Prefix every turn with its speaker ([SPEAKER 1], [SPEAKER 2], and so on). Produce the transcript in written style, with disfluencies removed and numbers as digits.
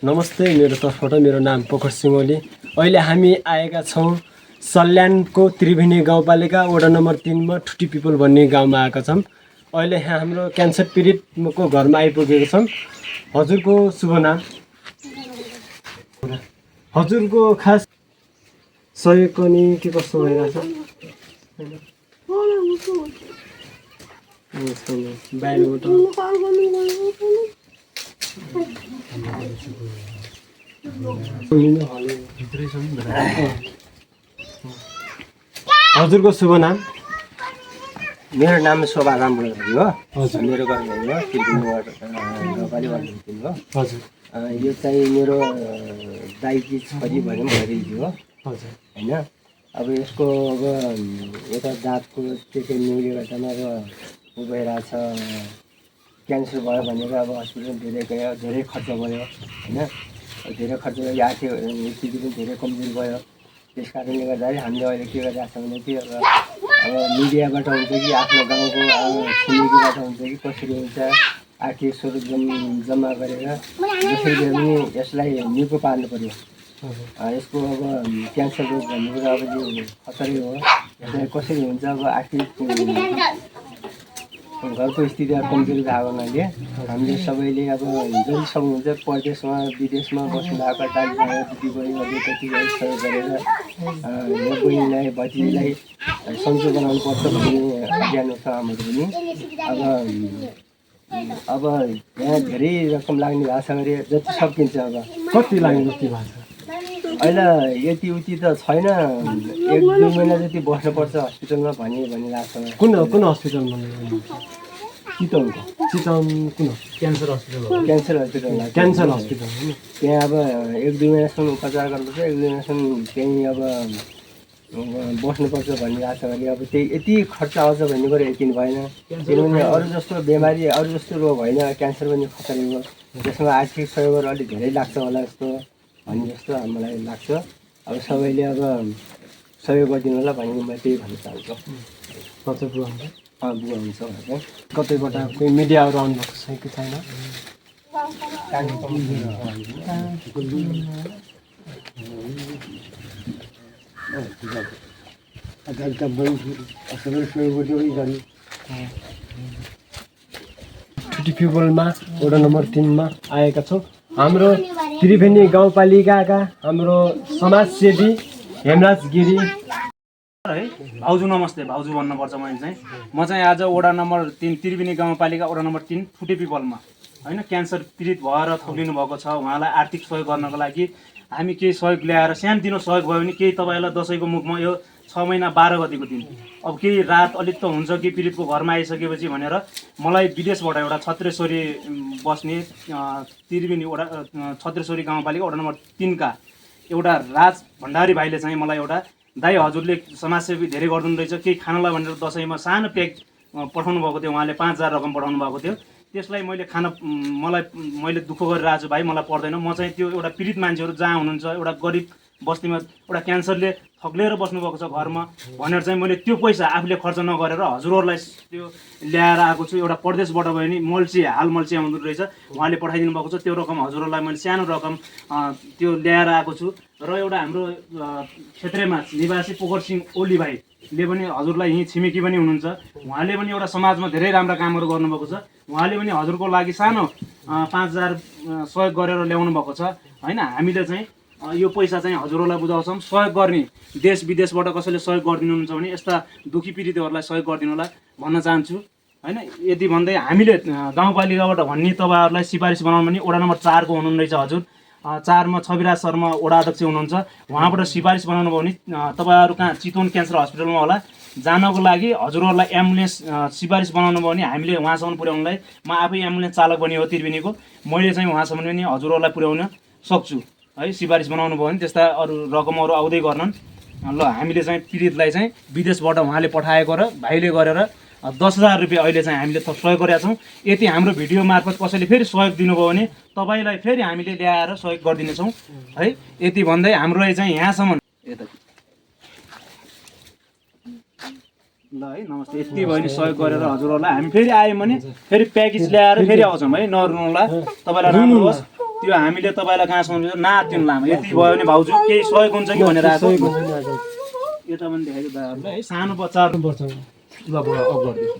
[SPEAKER 1] नमस्ते, मेरो तर्फबाट मेरो नाम पोखर सिंहली। अहिले हामी आएका छौँ सल्यानको त्रिवेणी गाउँपालिका वडा नम्बर 3 मा ठुटी पिपल भन्ने गाउँमा आएका छौँ। अहिले यहाँ हाम्रो क्यान्सर पीडितको घरमा आइपुगेको छौँ। हजुरको शुभ नाम? हजुरको खास सहयोग पनि के कस्तो भइरहेछ? बाहिरबाट हजुरको शुभ नाम?
[SPEAKER 2] मेरो नाम शोभा रामबुढा हो।
[SPEAKER 1] हजुर,
[SPEAKER 2] मेरो घर हो त्रिवेणी गाउँपालिका वार्ड नम्बर 3 हो।
[SPEAKER 1] हजुर
[SPEAKER 2] यो चाहिँ मेरो दाइकी छोरी भनौँ भइरहेको हो
[SPEAKER 1] हजुर।
[SPEAKER 2] होइन। अब यसको अब यता दाँतको के न्युले गर्दामा अब उ भइरहेछ, क्यान्सर भयो भनेर अब हस्पिटल धेरै गयो, धेरै खर्च भयो होइन। धेरै खर्च गयो, आर्थिक स्थिति पनि धेरै कमजोर भयो। त्यस कारणले गर्दाखेरि हामीले अहिले के गरिरहेको छ भने कि अब मिडियाबाट हुन्छ कि आफ्नो गाउँको छिमेकीबाट हुन्छ कि कसरी हुन्छ आर्थिक स्वरूप जम्मा गरेर जसरी पनि यसलाई निको पार्नु पर्यो। यसको अब क्यान्सर रोग भन्ने कुरा अब यो खतरै हो। यसलाई कसरी हुन्छ अब आर्थिक घरको स्थिति कमजोरी भएको हुनाले हामीले सबैले अब जति सक्नुहुन्छ परदेशमा विदेशमा बस्नु भएको दाजुभाइ दिदीबहिनीहरूले त्यति सहयोग गरेर यो बहिनीलाई भतिजीलाई सन्चो बनाउनु पर्छ भन्ने अभियान छ हाम्रो पनि। अब यहाँ धेरै रकम लाग्ने भएको छ गरे जति सकिन्छ। अब
[SPEAKER 1] कति लाग्यो जति भएको छ?
[SPEAKER 2] अहिले यति उति त छैन, 1-2 महिना जति बस्नुपर्छ हस्पिटलमा भनिरहेको छ।
[SPEAKER 1] कुन हस्पिटल? चितवन कुन?
[SPEAKER 2] क्यान्सर हस्पिटल
[SPEAKER 1] क्यान्सर हस्पिटल होइन?
[SPEAKER 2] त्यहाँ अब 1-2 महिनासम्म उपचार गर्नुपर्छ, 1-2 महिनासम्म त्यहीँ अब बस्नुपर्छ भनिरहेको छ भने अब त्यही यति खर्च आउँछ भन्ने कुरो यकिन भएन। किनभने अरू जस्तो बिमारी अरू जस्तो रोग होइन, क्यान्सर पनि खतरै हो। त्यसमा आर्थिक सहयोगहरू अलिक धेरै लाग्छ होला जस्तो भन्ने जस्तो मलाई लाग्छ। अब सबैले अब सहयोग गरिदिनु होला भन्ने म त्यही भन्न चाहन्छु।
[SPEAKER 1] कतै बुवा हुन्छ?
[SPEAKER 2] बुवा हुन्छ भनेर
[SPEAKER 1] कतैबाट कोही मिडियाहरू आउनुभएको छ कि छैन? ठुटी पिपलमा वडा नम्बर 3 मा आएका छौँ। हाम्रो त्रिवेणी गाउँपालिकाका हाम्रो समाजसेवी हेमराज गिरी
[SPEAKER 3] है। भाउजू नमस्ते, भाउजू भन्नुपर्छ। म चाहिँ आज वडा नम्बर 3 त्रिवेणी गाउँपालिका वडा नम्बर 3 ठुटे पिपलमा होइन क्यान्सर पीडित भएर थपिनु भएको छ। उहाँलाई आर्थिक सहयोग गर्नको लागि हामी केही सहयोग ल्याएर सानोतिनो सहयोग भयो भने केही तपाईँलाई दसैँको मुखमा यो 6 महिना 12 गतिको दिन अब केही रात अलिक त हुन्छ कि पीडितको घरमा आइसकेपछि भनेर मलाई विदेशबाट एउटा छत्रेश्वरी बस्ने त्रिवेणी वडा छत्रेश्वरी गाउँपालिका वडा नम्बर 3 का एउटा राज भण्डारी भाइले चाहिँ मलाई एउटा दाइ हजुरले समाजसेवी धेरै गर्नु रहेछ, केही खानलाई भनेर दसैँमा सानो प्याक पठाउनु भएको थियो। उहाँले 5000 रकम पठाउनु भएको थियो। त्यसलाई मैले मैले दुःख गरिरहेको छु भाइ, मलाई पर्दैन। म चाहिँ त्यो एउटा पीडित मान्छेहरू जहाँ हुनुहुन्छ एउटा गरिब बस्तीमा एउटा क्यान्सरले थक्लिएर बस्नुभएको छ घरमा भनेर चाहिँ मैले त्यो पैसा आफूले खर्च नगरेर हजुरहरूलाई त्यो ल्याएर आएको छु। एउटा परदेशबाट भयो नि हाल मल्ची आउँदो रहेछ, उहाँले पठाइदिनु भएको छ। त्यो रकम हजुरहरूलाई मैले सानो रकम त्यो ल्याएर आएको छु। र एउटा हाम्रो क्षेत्रमा निवासी पोखर सिंह ओली भाइले पनि हजुरलाई यहीँ छिमेकी पनि हुनुहुन्छ, उहाँले पनि एउटा समाजमा धेरै राम्रा कामहरू गर्नुभएको छ। उहाँले पनि हजुरको लागि सानो 5000 सहयोग गरेर ल्याउनु भएको छ होइन। हामीले चाहिँ यो पैसा चाहिँ हजुरहरूलाई बुझाउँछौँ। सहयोग गर्ने देश विदेशबाट कसैले सहयोग गरिदिनुहुन्छ भने यस्ता दुःखी पीडितहरूलाई सहयोग गरिदिनु होला भन्न चाहन्छु होइन। यति भन्दै हामीले गाउँपालिकाबाट भन्ने तपाईँहरूलाई सिफारिस बनाउनु भने वडा नम्बर 4 को हुनुहुन्न रहेछ हजुर। 4 मा छविराज शर्मा वडा अध्यक्ष हुनुहुन्छ। उहाँबाट सिफारिस बनाउनु भयो भने तपाईँहरू कहाँ चितवन क्यान्सर हस्पिटलमा होला जानको लागि हजुरहरूलाई एम्बुलेन्स सिफारिस बनाउनु भयो भने हामीले उहाँसम्म पुर्याउनलाई म आफै एम्बुलेन्स चालक पनि हो त्रिवेणीको, मैले चाहिँ उहाँसम्म पनि हजुरहरूलाई पुर्याउन सक्छु है। सिफारिस बनाउनु भयो भने त्यस्ता अरू रकमहरू आउँदै गर्नन्। ल हामीले चाहिँ पीडितलाई चाहिँ विदेशबाट उहाँले पठाएको र भाइले गरेर 10,000 रुपियाँ अहिले चाहिँ हामीले सहयोग गरेका छौँ। यति हाम्रो भिडियो मार्फत कसैले फेरि सहयोग दिनुभयो भने तपाईँलाई फेरि हामीले ल्याएर सहयोग गरिदिनेछौँ है। यति भन्दै हाम्रो चाहिँ यहाँसम्म ल है नमस्ते। यति भयो नि सहयोग गरेर हजुरहरूलाई हामी फेरि आयौँ भने फेरि प्याकेज ल्याएर फेरि आउँछौँ है। नरुनुहोला, तपाईँलाई राम्रो होस्। त्यो हामीले तपाईँलाई कहाँसम्म नातिनु लामो यति भयो भने भाउजू केही सहयोग हुन्छ कि भनेर आएको
[SPEAKER 1] सहयोग हुन्छ नि आज।
[SPEAKER 3] यता पनि देखाइदियो दाहरूलाई है सानो बच्चा
[SPEAKER 1] पर्छ
[SPEAKER 3] ल अब गरिदियो